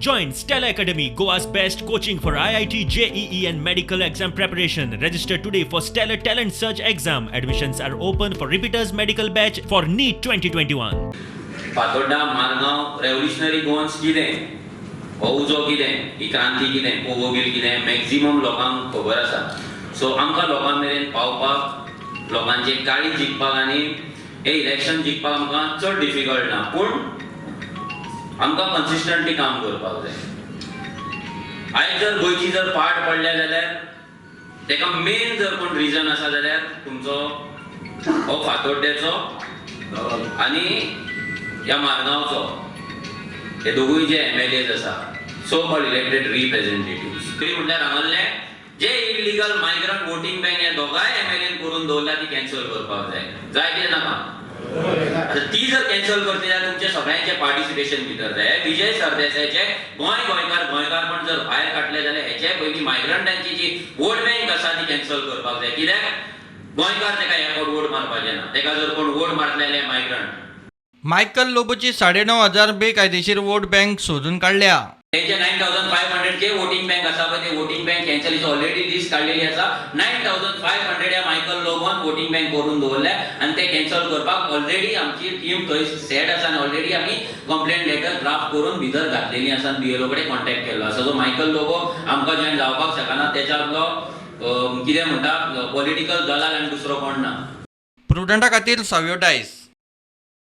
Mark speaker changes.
Speaker 1: Join Stellar Academy, Goa's best coaching for IIT, JEE, and medical exam preparation. Register today for Stellar Talent Search exam. Admissions are open for repeaters medical batch for NEET 2021.
Speaker 2: Fatorda Margao revolutionary Goans कितें, हो उजो कितें, ही क्रांती कितें, पोगो bill कितें, maximum लोकांक खबर आसा. सो आमकां लोकां मेरेन पावपाक, लोकांचे काळीज जिखपाक आनी हे इलेक्शन जिखपाक आमकां चड डिफिकल्ट ना, पूण आमकां कन्सिस्टंटली काम करपाक जाय. आयज जर गोंयची जर पाड पडल्या जाल्यार तेका मेन जर कोण रिजन आसा जाल्यार तुमचो हो फातोड्ड्याचो आनी ह्या मारगांवचो, हे दोगूय जे एमएलएज आसा, सो कॉल्ड इलेक्टेड रिप्रेझेंटेटिव्ह. तरी म्हटल्यार हांगासरले जे इलिगल मायग्रंट वोटींग बँक हे दोगांय एमएलएन करून दवरल्या ती कॅन्सल करपाक जाय. जाय कितें नाका? आतां ती जर कॅन्सल करतली जाल्यार तुमचें सगळ्यांचें पार्टिसिपेशन भितर जाय. विजय सरदेसायाचे गोंय गोंयकार गोंयकारपण जर भायर काडलें जाल्यार हेचे पयलीं मायग्रंटांची जी वोट बँक आसा ती कॅन्सल करपाक जाय. कित्याक गोंयकार तेका ह्या फावट वोट मारपाचे ना. तेका जर कोण वोट मारतले जाल्यार मायग्रंट.
Speaker 3: मायकल लोबोची 9500 बेकायदेशीर वोट बँक सोदून काडल्या.
Speaker 2: तेंचे 9500 जे वोटींग बँक आसा पळय, ते voting bank cancel is already list काडलेली आसा. 9500 ह्या मायकल लोबोन वोटींग बँक करून दवरल्या आनी ते कॅन्सल करपाक ऑलरेडी आमची टीम थंय सेट आसा आनी ऑलरेडी आमी कंप्लेन लेटर ड्राफ्ट करून भितर घातलेली आसा आनी बीएलओ कडेन कॉन्टेक्ट केल्लो आसा. सो मायकल लोबो आमकां जॉयन जावपाक शकना. तेच्यातलो कितें म्हणटा, पॉलिटिकल दलाल आनी दुसरो कोण ना.
Speaker 3: प्रुडंटा खातीर सावियो डायस.